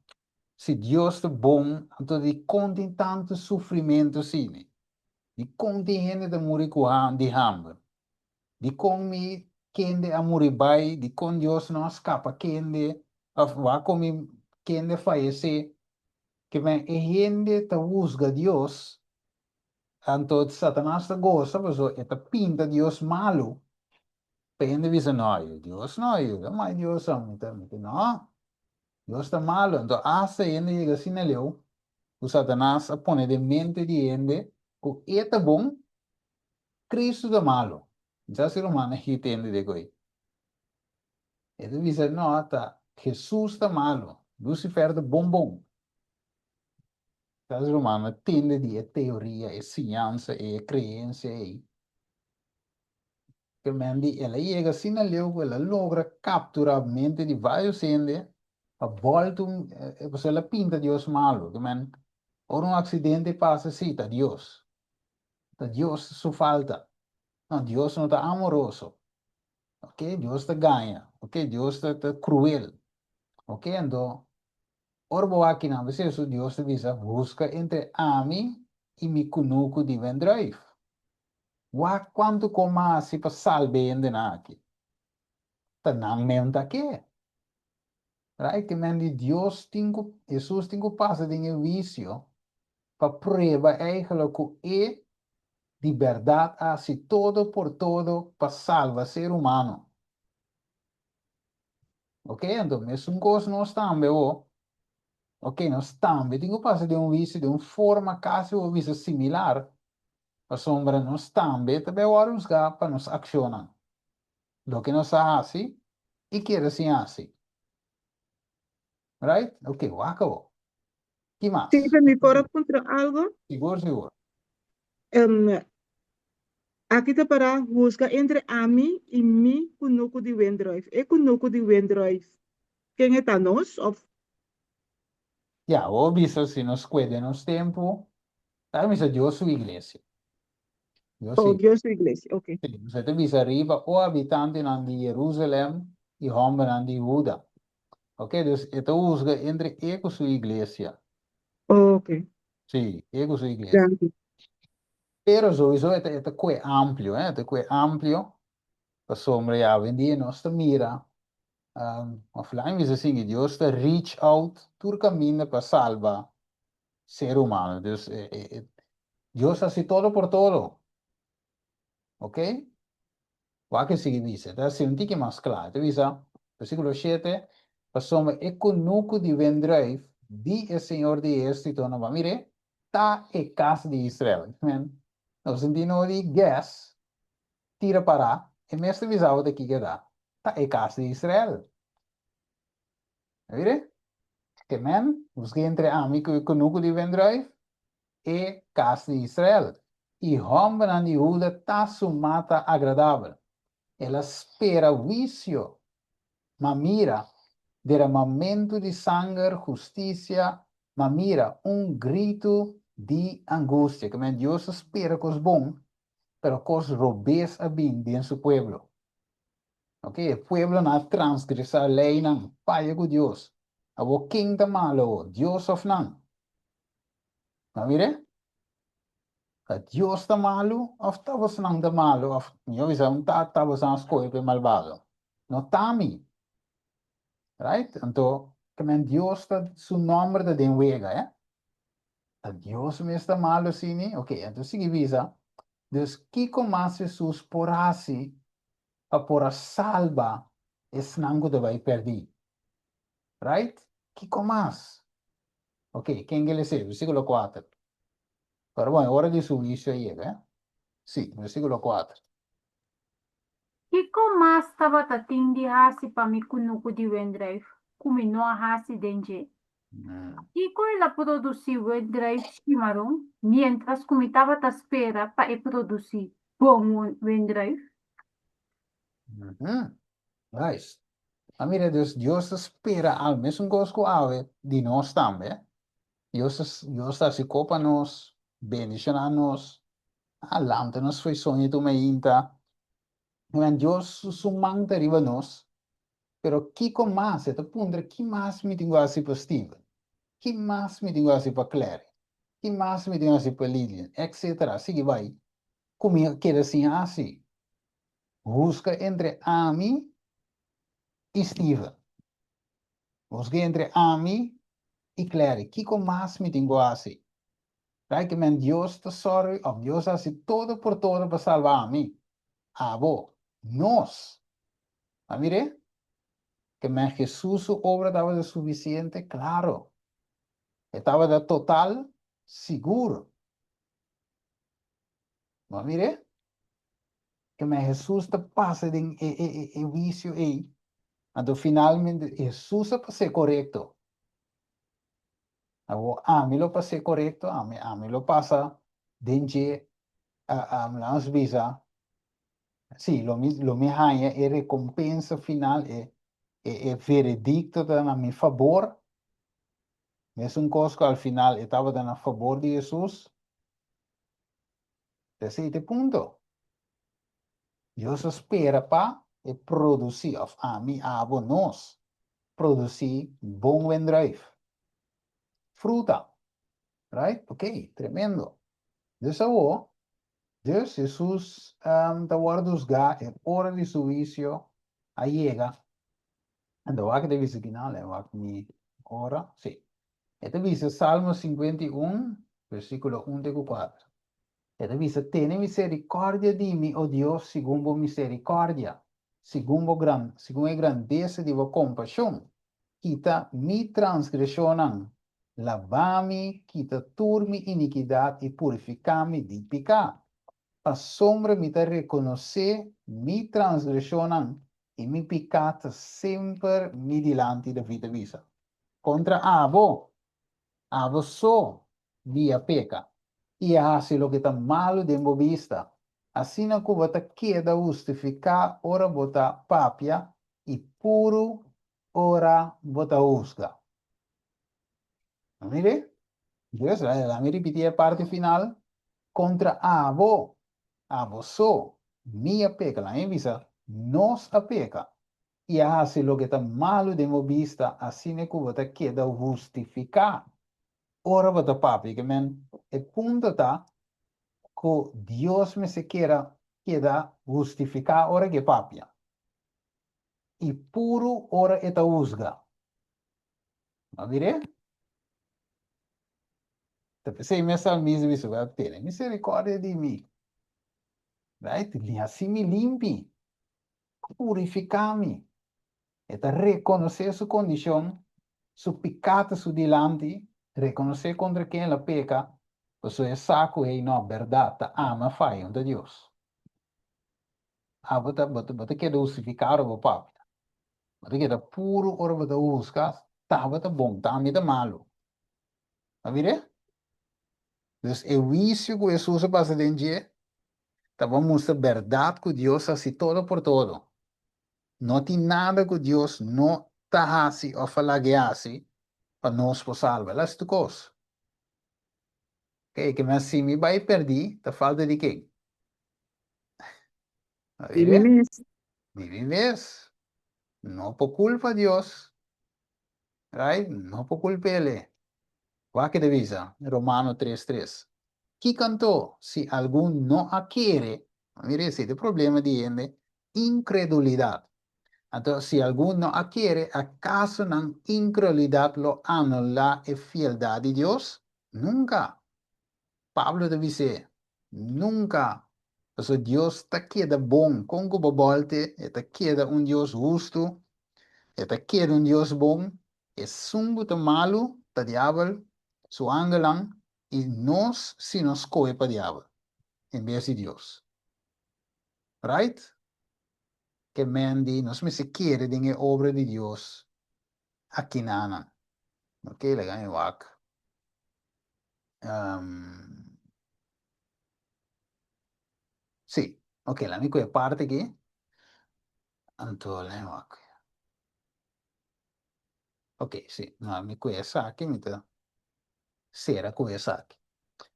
si Dios ta bon, anto dikon tin tantu sufrimentu asina? Dikon tin hende ta muri ku di hamber? Dikon mi kende a muri bai? Dikon Dios no a skapa kende? Òf wak mi kende fayesé? Ke men e hende ta husga Dios, anto Satanas ta gosa pasobra e ta pinta Dios malu. Pa hende bisa, no, Dios no yuda, mai Dios a mi ta, mi ta, no, Dios ta malu. Anto asta hende yega asina leu ku Satanas a pone den mente di hende ku e ta bon, Cristo ta malu. Mi sa si rumannan aki tende de koe. E ta bisa, no, ta Jesus ta malu, Lucifer ta bon bon. Tas ruman a tende di e teoria, e siñansa ei, e kreensia ei. Ke men di el a yega asina leu ku el a logra kapturá mente di vários hende pa bòltu, pasobra el a pinta Dios malu. Ke men, ora un aksidente pasa, sí, ta Dios. Ta Dios su falta. No, Dios no ta amoroso. Ok, Dios ta gaña. Ok, Dios ta ta kruel. Ok, anto ora bo wak kinan bisa Hesus, Dios ta bisa, Buska entre ami i mi kunuku di wendruif. Wak kuantu kon mi a hasi pa salba e hendenan aki. Ta nan men ta ke. Right? Ke men di Dios tin ku, Hesus tin ku pasa den e wisio pa prueba eigenlijk ku e di bèrdat a hasi todo por todo pa salba ser humano. Ok, anto mesun kos nos tambe bo. Ok, nos tambe tin ku pasa den un wisio den un forma kasi bo bisa similar, pasobra nos tambe ta bai wòrdu husgá pa nos akshonnan, loke nos a hasi i kere sin hasi. Right? Ok, wak awor. Ki mas? Steven, mi por a puntra algo? Sigur, sigur. Aki ta para husga entre ami i mi kunuku di wendruif. E kunuku di wendruif, ken e ta, nos of? Ya, bo bisa si nos kue den nos tempu, ta bisa Dios su iglesia. Dios su Oh, Dios su iglesia, ok. Sí, nos ta bisa riba o habitantenan di Jerusalem i hòmbernan di Huda. Ok, dus e ta husga entre e ku su iglesia. Ok. Sí, e ku su iglesia. Danki. Pero souiso e ta e ta kue amplio, eh, e ta kue amplio, pasobra ya awendia nos ta mira, of laat mi bisa asin, Dios ta reach out tur kaminda pa salba ser humano. Dus e e Dios ta hasi todo por todo. Ok? Wak e sigui bisa, e ta hasi un tiki mas kla. E ta bisa, versíkulo shete, Pasobra e kunuku di wendruif di e Señor di ehérsitonan, bo a mir'é, ta e kas di Israel. Men, nos sinti no di guess, tira pará, e mes ta bisa bo ta kiko e ta, ta e kas di Israel. A mir'é? Ke men, buska entre ami ku e kunuku di wendruif, e kas di Israel, i hòmbernan di Huda ta su mata agradabel. El a spera huisio, ma mira, deramamentu di sanger, hustisia, ma mira, un gritu di angustia. Ke men Dios a spera kos bon, pero kos robes a bin den su pueblo. Ok, e pueblonan a transgresá leinan, faya ku Dios. Awor ken ta malo awor, Dios òf nan? Bo mira? Ta Dios ta malu òf ta bosnan ta malu òf mi a bisa un ta ta bosnan a skohe pa e malbado? No ta mi. Right? Anto, ke men Dios ta su nòmber ta den wega, eh? Ta Dios mes ta malu asini? Ok, anto sigui bisa, Dus kiko mas Hesus por hasi pa por a salba esnan ku ta bai pèrdí? Right? Kiko mas? Ok, ken ke lesa e versíkulo kuater? Pero bon, e ora di su huisio a yega, eh? Sí, versíkulo kuater. Kiko mas tabata tin di hasi pa mi kunuku di wendruif ku mi no a hasi den dje? Kiko el a produsí wendruif shimaron miéntras ku mi tabata spera pa e produsí bon wendruif? Nice. A mira dus Dios ta spera al mesun kos ku awe di nos tambe. Dios ta Dios ta hasi ko pa nos, bendishoná nos, a lanta nos fo'i soño tur mainta. Men Dios su su man ta riba nos, pero kiko mas? E ta puntra ki mas mi tin ku hasi pa Steven? Ki mas mi tin ku hasi pa Clary? Ki mas mi tin ku hasi pa Lilian? Etcetera. Sigui bai ku mi a keda sin hasi. Busca entre ami i Steven. Busca entre ami i Clary. Kiko mas mi tin ku hasi? Right? Ke men Dios ta sòru òf Dios a hasi todo por todo pa salba ami, abo, nos. A mir'é? Ke men Hesus su obra tabata sufisiente? Klaro. E tabata total? Sigur. Bo a mir'é? Ke men Hesus ta pasa den e e e e wisio ei. Anto finalmente Hesus a pas'é korekto. Awor ami lo pas'é korekto, ami ami lo pasa den dje, lanos bisa, sí, lo mi lo mi haña e rekompensa final, e e e veredikto ta na mi fabor. Mesun kos ku al final e tabata na fabor di Hesus. Ta esei ta e punto. Dios a spera pa e produsí, òf ami, abo, nos, produsí bon wendruif, fruta. Right? Ok, tremendo. Dus awor, dus Hesus ta wòrdu husgá, e ora di su huisio a yega. Anto wak ta bisa kinan, lei wak mi ora, sí. E ta bisa Salmo 51, versíkulo 1 te ku 4. E ta bisa, Tene miserikòrdia di mi, o Dios, segun bo miserikòrdia, segun bo gran, segun e grandesa di bo kompashon. Kita mi transgreshonnan, laba mi, kita tur mi inikidat i purifiká mi di piká. Pasobra mi ta rekonosé mi transgreshonnan i mi piká ta semper mi dilanti, David ta bisa. Kontra abo, Abo so di a peka i a hasi loke ta malu den bo bista, asina ku bo ta keda hustifiká ora bo ta papia i puru ora bo ta husga. Mire, Dus, laga mi ripití e parti final, Kontra abo, abo so, mi a peka. Laga mi bisa, nos a peka i a hasi loke ta malu den bo bista, asina ku bo ta keda hustifiká ora bo ta papia. Ke men, e punto ta ku Dios mester keda keda hustifiká ora ku e papia, i puru ora e ta husga. Bo a mir'é? Ta p'esei mes salmista bisa, Wèl, tene miserikòrdia di mi, right? Hasi mi limpi. Purifiká mi. E ta rekonosé su kondishon, su piká ta su dilanti, rekonosé kontra ken el a peka, pasobra e sa ku hey no, bèrdat, ta ama faya un ta Dios. Abo ta, bo ta, bo ta keda hustifiká ora bo papia. Bo ta keda puru ora bo ta husga, tabata bon, ta ami ta malu. A mir'é? Dus e huisio ku Hesus a pasa den dje ta pa mustra bèrdat ku Dios hasi todo por todo. No tin nada ku Dios no ta hasi òf a lag'é hasi pa nos por salba. El hasi tur kos. Oke, ke men si mi bai pèrdí ta falta di ken? A Di mi mir'é? mes. Di mi mes. No por kulpa Dios. Right? No por kulp'El. Wak e ta bisa, Romano tres tres, Kiko anto si algun no a kere, mira esei ta e problema di hende, inkredulidat. Anto si algun no a kere, akaso nan inkredulidat lo anulá e fieldat di Dios? Nunka! Pablo ta bis'é, Nunka! Pasobra Dios ta keda bon, kon ku bo bòlte, e ta keda un Dios hustu, e ta keda un Dios bon, Esun ku ta malu ta diabel, su angelnan i nos si nos skohe pa diabel en bes di Dios. Right? Ke men di nos mester kere den e obra di Dios akinanan. Ok, laga mi wak. Um, sí, ok, laga mi kohe parti aki. Anto, laga mi wak. Ok, sí. No, mi ku esaki, mi ta sera ku esaki.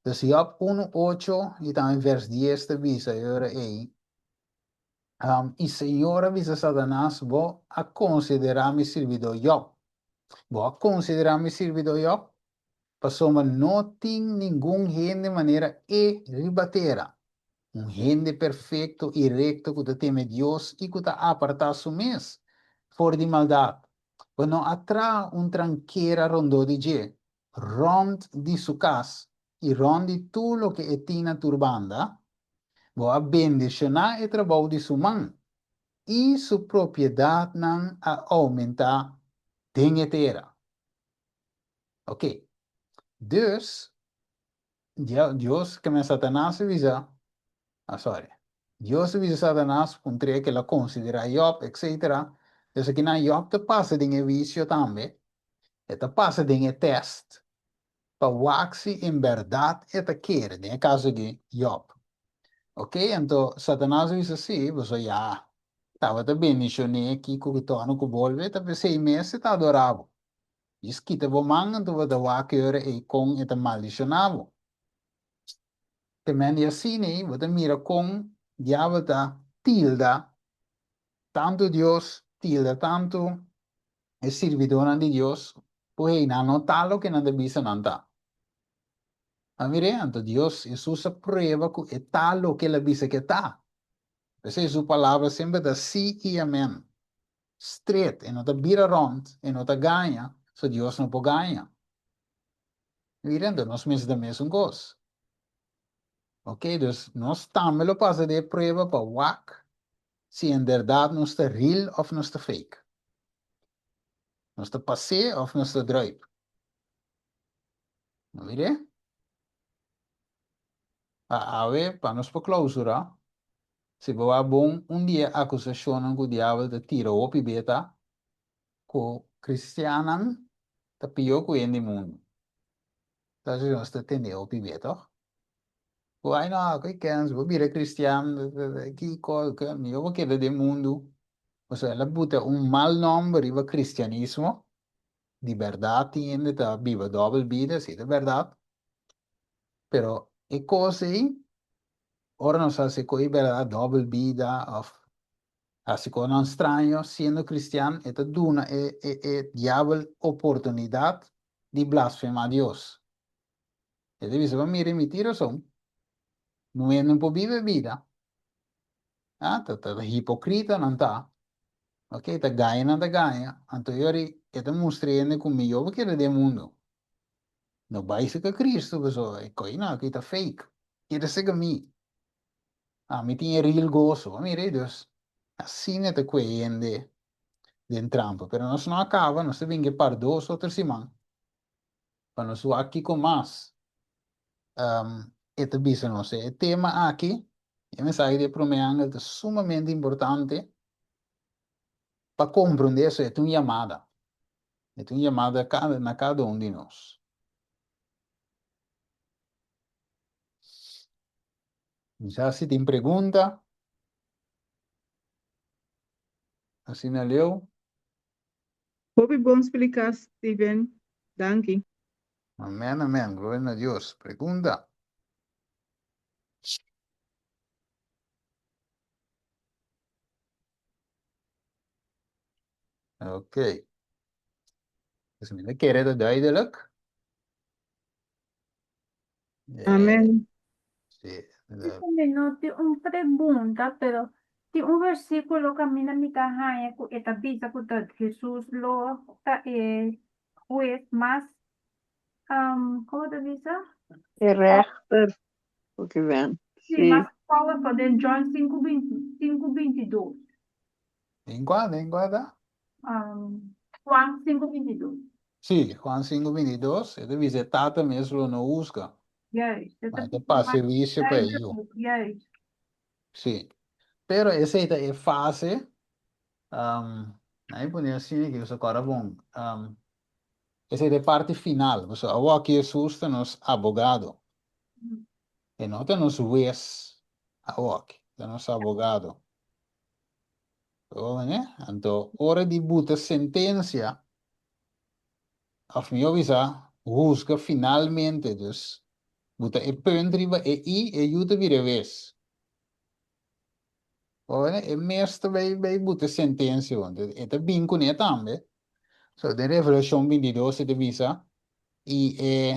Dus Job 1, 8 i tambe vers 10 ta bisa e ora ei, um, i Señor a bisa Satanas, bo a konsiderá mi sirbidó Job. Bo a konsiderá mi sirbidó Job? Pasobra no tin ningun hende manera e riba tera, un hende perfekto i rekto ku ta teme Dios i ku ta apartá su mes for di maldat. Bo no a traha un trankera rondó di dje, rònt di su kas i rònt di tur loke e tin na tur banda? Bo a bendishoná e trabou di su man, i su propiedatnan a oumentá den e tera. Ok. Dus, Dios, ke men Satanas a bisa, ah sorry, Dios a bisa Satanas puntr'é ke el a konsiderá Job, etcetera. Dus akinan Job ta pasa den e wisio tambe, e ta pasa den e tèst. Pa wak si en bèrdat e ta kere, den e kaso di Jòb. Oké, anto Satanas a bisa, Sí, boso ya tabata bendishon'é kiko ku tòrnu ku bolbe, ta p'esei mes e ta adorá bo. Djis kita bo man, anto bo ta wak e ora ei kon e ta maldishoná bo. Te men di asina ei bo ta mira kon diabel ta tilda tantu Dios, tilda tantu e sirbidónan di Dios, ku hey, nan no ta loke nan ta bisa nan ta. A mir'é, anto Dios, Hesus a prueba ku e ta loke el a bisa ku e ta. P'esei su palabra semper ta sí i amèn. Stret, e no ta bira rònt, e no ta gaña, so Dios no por gaña. Mira, anto nos mester ta mesun kos. Ok, dus nos tambe lo pasa den e prueba pa wak si en berdad nos ta real of nos ta fake. Nos ta pas'é of nos ta druip. No mir'é? Pa awe, pa nos por clausura, si bo wak bon, un di e acusacionnan cu diabel ta tira hopi be ta cu cristiannan ta pió cu hende mundu. Ta si nos ta tende hopi be, toch? Ku ai no, ku kens, bo bira cristian, kiko, mihó bo keda den mundu. Pasobra el a buta un mal nomber riba cristianismo. Di berdad tin hende ta biba dobel bida, si ta berdad. Pero e kos ei, ora nos hasi ku ei berdad dobel bida of hasi kosnan straño siendo cristian, e ta duna e e e diabel oportunidad di blasfema Dios. E ta bisa, Bo mira mi tin rason. No hende no por biba e bida. Ah, ta ta hipokrita nan ta. Ok, ta gaña nan ta gaña. Anto e ora e ta mustra hende ku mihó bo keda den mundu. No bai seka Cristo pasobra e koinan aki ta fake. Keda seka mi. Ami tin e real goso. Bo mira ei dus. Asina ta kue hende den trampa. Pero nos no a kaba, nos ta bin ke par dos otro siman. Pa nos wak kiko mas e ta bisa nos. E tema aki, e mensahe di e prome angel ta sumamente importante pa komprende eso. E ta un yamada. E ta un yamada na kada un di nos. Mi sa si tin pregunta. Asina leu. Hopi bon spliká Steven. Danki. Amen amen gloria na Dios. Pregunta. Ok. Dus mi ta kere ta duidelijk. Amen. Sí. Mi no tin un pregunta, pero tin un versículo kaminda mi ta haña ku e ta bisa ku ta Hesus lo ta e hues mas, komo ta bisa? E rechter, porque ven. Sí, mas powerful den John sinku binti, sinku bintidos. Den kua, den kua ta? Juan sinku bintidos. Sí, Juan sinku bintidos, e ta bisa e Tata mes lo no husga. Juist, e ta Ma e ta bisa pasa e mas huisio pa e Yu. duidelijk, juist. Sí. Pero esei ta e fase, nan e pone asina ki boso kòrda bon, esei ta e parti final, pasobra awor aki Hesus ta nos abogado. E no ta nos hues awor aki, ta nos abogado. Anto ora di buta sentensia, òf mihó bisa, husga finalmente, dus buta e punt riba e i, e yu ta bira e wes. E mes ta bai bai buta sentensia, e ta bin kuné tambe. So den Revelashon bintidos e ta bisa, i e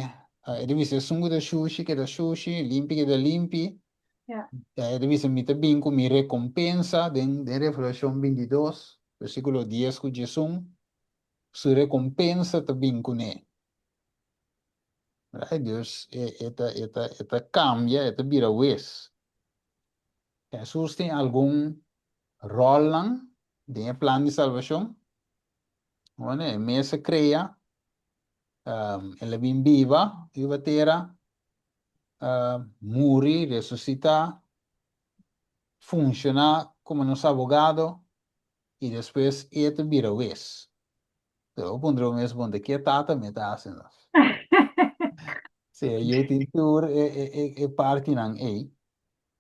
e ta bisa esun ku ta shushi keda shushi, limpi keda limpi. E ta bisa mi ta bin ku mi rekompensa den den Revelashon bintidos versíkulo dies ku diesun, su rekompensa ta bin kuné. Right? Dus e e ta e ta e ta kambia, e ta bira wes. Hesus tin algun ròlnan den e plan di salbashon. Bueno, e mes a krea, el a bin biba riba tera, muri, resusitá, funshoná komo nos abogado i despues e ta bira wes. Pero bo puntra bo mes, bon, de ke tata mi ta hasi nos? Sí, e yu tin tur e, e, e, e partinan ei.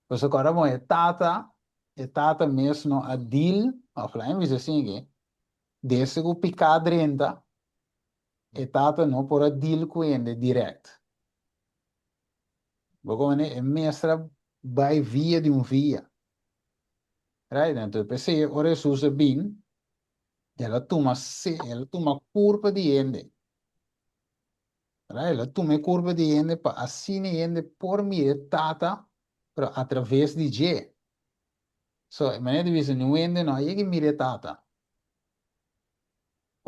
Pasobra kòrda bon, e tata, e tata mes no a deal, òf laga mi bisa asin ke, desde ku piká drenta, e tata no por a deal ku hende dirèkt. Bo komprende? E mester a bai via di un via. Right? Anto p'esei ora Hesus a bin, el a tuma se, el a tuma kurpa di hende. Right? El a tuma e kurpa di hende pa asina e hende por mira e Tata, pero atraves di dje. So, e manera di bisa, niun hende no a yega mira e Tata.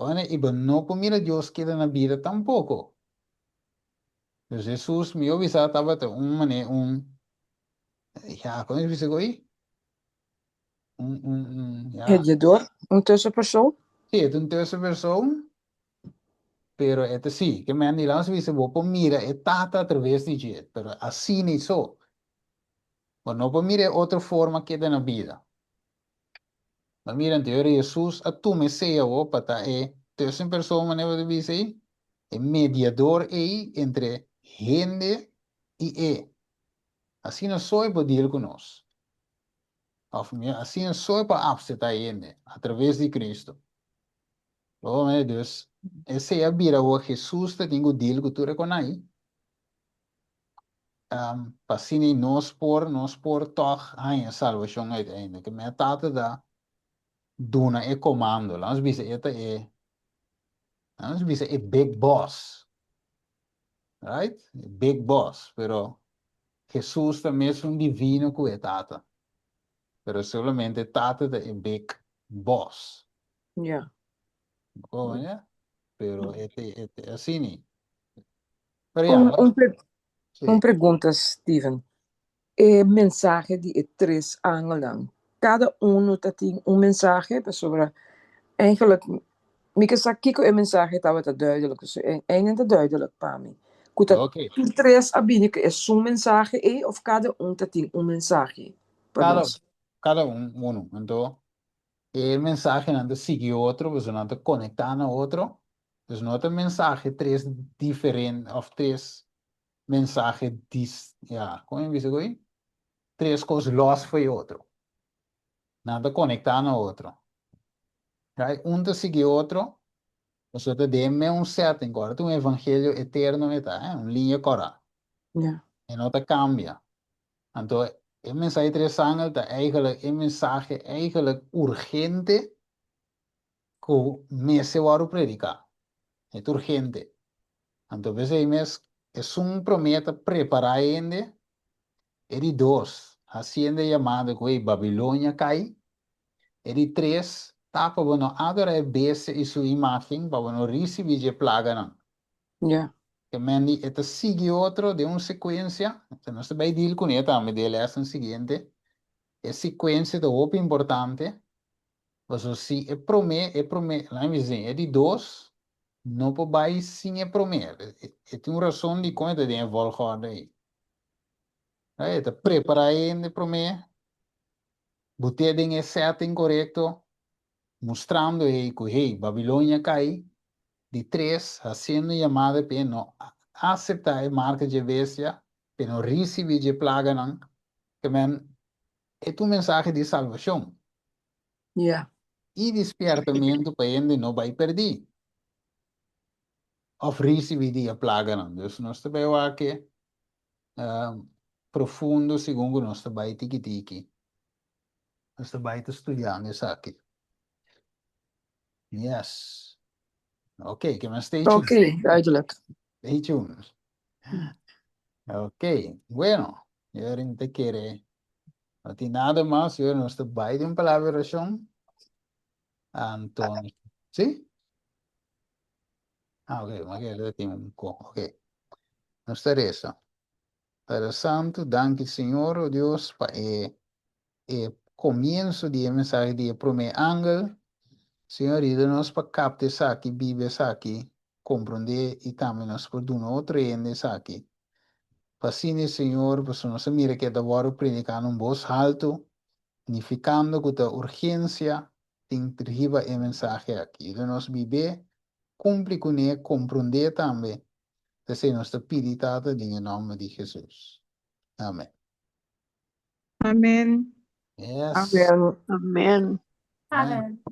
Ora, i bo no por mira Dios keda na bida tampoko. Dus Hesus, mi yo bisa, tabata un manera, un, ja, kon e bisa ku ei? Un, un, un, ja. Mediador, un tussenpersoon. Sí, e ta un tussenpersoon, pero e ta sí, ke men di laat ons bisa, bo por mira e Tata a traves di dje, pero asina i so. Bo no por mira e otro forma keda na bida. Bo mira anto ora Hesus a tuma esei awo pa ta e tussenpersoon manera bo ta bisa ei, e mediador ei entre hende i e. Asina so e por deal ku nos. Of mihó, asina so e por apseptá hende, a traves di Cristo. Bo mira, dus, esei a bira awor Hesus ta tin ku deal ku tur e konai, um, pa asina nos por, nos por tòg haña salbashon uiteindelijk. Ke mi a Tata ta duna e komando. Laat nos bisa e ta e, laat nos bisa e big boss. Right? E big boss. Pero Hesus ta mesun divino ku e Tata. Pero solamente Tata ta e big boss. Ja. Bo ya? Pero e te, e te asina. Pero ja, Un, la- un, pre- sí. un pregunta, Steven. E mensahe di e tres angelnan, kada unu ta tin un mensahe pasobra eigenlijk mi ke sa kiko e mensahe tabata duidelijk. Dus einan ta duidelijk pa mi. Ku ta Oké. tur tres a bini ku esun mensahe ei of kada un ta tin un mensahe pa Kada, nos? kada un, unu. Anto, e mensahenan ta sigui otro, pasobra nan ta konektá na otro. Dus no ta mensahe tres diferente of tres mensahe dis, ja, kon mi bisa ku ei? Tres kos lòs for e otro. Nan ta konektá na otro. Right? Un ta sigui otro, pasobra ta den mes un setting, ku ora ta un evangelio eterno e ta, eh, un liña kòrá. Ja. E no ta kambia. Anto e mensahe tres angel ta eigenlijk e mensahe eigenlijk urgente ku mester wòrdu prediká. E ta urgente. Anto p'esei mes esun promé ta prepará hende, e di dos hasiendo e yamada ku ei Babilonia kai, e di tres ta pa bo no adorá e bestia i su imágen pa bo no risibí dje plaganan. Ja. Ke men di e ta sigui otro den un sekuensia, nos ta bai deal kuné tambe den e lèsnan siguiente. E sekuensia ta hopi importante. Pasobra si e promé, e promé, laat mi bisa, e di dos no por bai sin e promé. E tin un rason dikon e ta den e volgorde ei. E ta prepará hende promé, bot'é den e setting korekto, mustrando ei ku hey, Babilonia kai, di tres, hasiendo yamada p'e no aseptá e marka dje bestia, p'e no risibí dje plaganan, ke men E ta un mensahe di salbashon. Ja. I di spièrtamentu pa hende no bai pèrdí òf risibí di e plaganan. Dus nos ta bai wak e profundo segun ku nos ta bai tiki tiki. Nos ta bai ta studiando esaki. Yes. Oké, ke men stay tuned. Oké, duidelijk. Stay tuned. Ok, bueno, yo mi ta kere no tin nada mas, yo nos ta bai den palabra di oracion. Anto, sí? Ah, ok, ma kere tin un ko, ok. Nos ta reza. Padre Santo, danki Señor, oh Dios, pa e e comienzo di e mensahe di e prome angel. Señor, yuda nos pa capta esaki, biba esaki, comprende y tambe nos por duna otro hende esaki. Pa asina, Señor, pasobra nos a mira cu e ta worde predica na un bos halto, nificando cu ta urgencia tin riba e mensahe aki. Yuda nos bib'é, cumpli cun'é, comprende tambe. Esei nos ta pidi, Tata, den e nòmber di Hesus. Amèn. Amèn. Yes. Amèn. Amèn. Amèn.